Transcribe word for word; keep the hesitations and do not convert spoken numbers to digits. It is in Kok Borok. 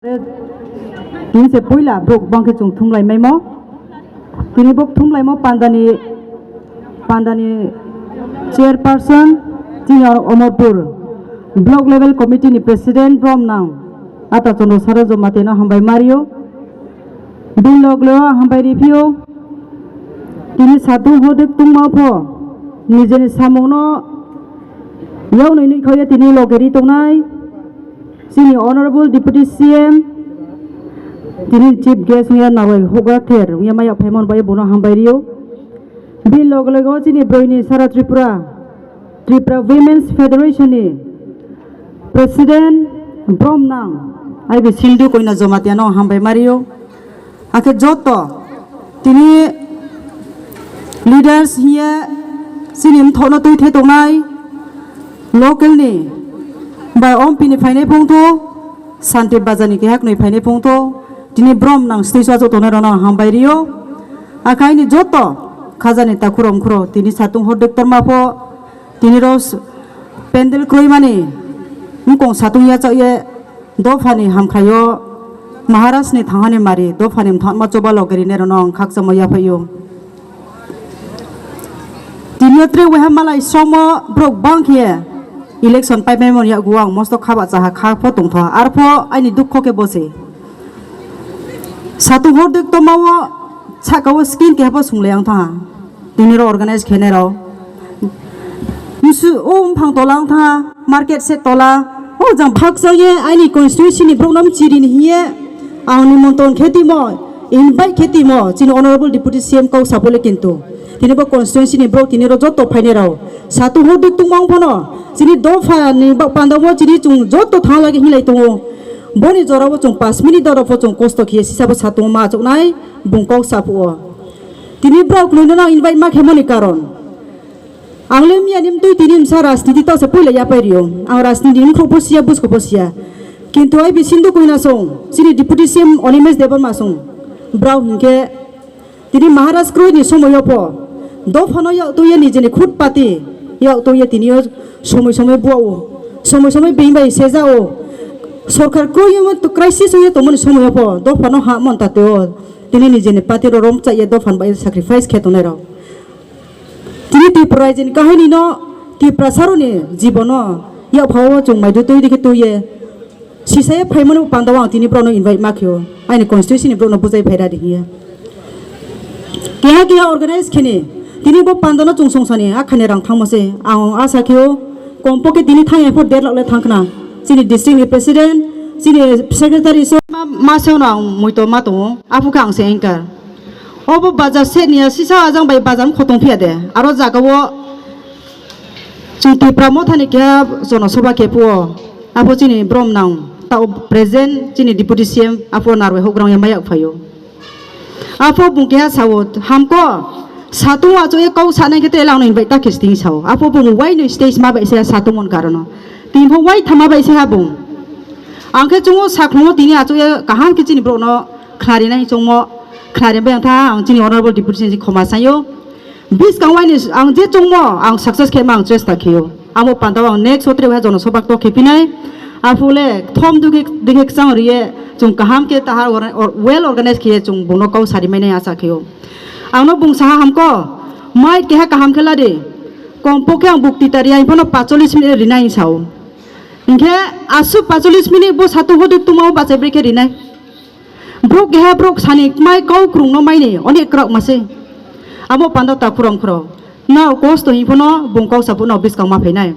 Tini se puila borok bangkhe chwng thumlai maimo. Tini bo thumlaimo pandani, pandani chairperson chini Omorpur block level committee ni president Bromnang Ata Chandra Saro Jamatia no hambai mario. Bini loge loge o hambai riphiyo. Tini satung hodik tungma pho nijeni samungno yaknwi nwi khawya tini loge ri tongnai. Chini Honorable Deputy C M, tini Chief Guest wngya narwai hukra ther wngya maya phaimon bai bono hambai rio. Bini loge loge o chini broi ni Sara Tripura, Tripura Women's Federation ni President Bromnang I B Sindhu Koina Jamatia no hambai mario. Hakhe joto tini leaders hiye chini mthokno twi thai tongnai local ni bai ompi ni phainai phungthu, Santi Bazar ni kehak nwi phainai phungthu, tini Bromnang stage o achuk tongnai rokno hambai rio. Hakhe aini joto khajani takhurok mkhurok tini satung hor doktorma pho tini rok pandal kwrwi mani wngkong satung yachak ye Dophani hamkhaio Maharaj ni thanghani mari dophani mthangma choba loge rinai rokno ang khakchangma yaphaio. Tini o tre waiha malai somo borok bang khe election pai maimani yakgo ang mosto khaba chaha kha pho tongtho arpho aini dukho khe bosi. Satung hor dek toma o saka o skin keha pho sunglai ang tha. Tini ro organize khenai rok. Msu o mphang tola wngkha, market set tola. O jang phaksa ye aini constituency ni borok no mchiri ni hiye ang nimonton khe timo, invite khe timo, chini honorable deputy C M kok sapole kintu. Tini bo constituency ni borok tini ro joto phainai rok. Satu hor duk tungma wng phano, chini dopha ni ba-, panda bo chini chung joto thang lagi hinlai tongo. Boni jora bo chung pas minute doro pho chung kosto khiye sisa bo satung ma achuknai bung kok sapu o. Tini borok nungno invite ma khe mani karon. Ang le miya nim twi tini msa rajniti ta se puila ya pai rio. Ang rajniti ni khok bo siya, busko bo siya. Kintu I B Sindhu Koina song, chini deputy C M Animesh Debbarma song. Brao hinkhe tini Maharaj kroi ni somoi yo pho. Dophano yak twi ye nijini khut pati. Yak twi ye tini yo somoi somoi bua o. Somoi somoi bing bai seja o. Sorkar kroi yo to crisis o ye tongmani somoi yo pho. Dophano ha mon ta twi o. Tini nijini pati ro rom cha ye dophan bai sacrifice khe tongnai rok. Tini Tripura raijini kahini no Tripura saroni jibono yakphao chung maidu twi dikhe twi ye. Sisaya phaimani panda o ang tini borokno invite ma khio. Aini constituency ni borokno bujai phai radi hiya. Keha keha organize khini tini bo panda no chung songsani akhani rang thangma se ang asa khio. Kompokhe tini thang epho der lakh le thangkhna. Chini district ni president, chini secretary so ma, ma se no ang muito ma tongo. Aphukhe ang se anchor. Obo bajar set niya sisa ajang bai bajar wngkho tongphiya de. Aro jaga o chwng Tipra Motha ni keha jonosoba khe phuo. Apo chini brom nang. Ta o present chini deputy C M apo narwai hok rang ya mayak phaio. Apo bung keha sao hamko satung acho e kau sanai khe te lang no invite ta khe sting sao. Apo bung wai no stage ma bai se satung mon karono. Tin pho wai thama bai se ha bung. Ang khe chungo sakhlomo tini acho e kaham khe chini bro no khnari nai chungmo. Khnari bai ang tha ang chini honorable deputy C M khoma saio. Buskang waini ang je chungmo ang success khe ma ang chesta khio. Amo pantao ang next hotre wai jono sobak to khepinai. Aphule thom dukhe dikhe chang riye chung kaham khe tahar or-, or-, well organize khiye chung bono kau sari mainai asa khio. Ang no bung saha hamko mai keha kaham khe ladi. Kompokhe ang bukti tari ai phano pacholis minute rinai sao. Hinkhe asuk pacholis minute bo satu hoduk tuma bachai brekhe rinai. Borok keha borok sani mai kau krungno maini onek kwrak mase. Abo panda ta khurang khurok. Nao kosto hing phano bung kau sabu no biskang ma phainai.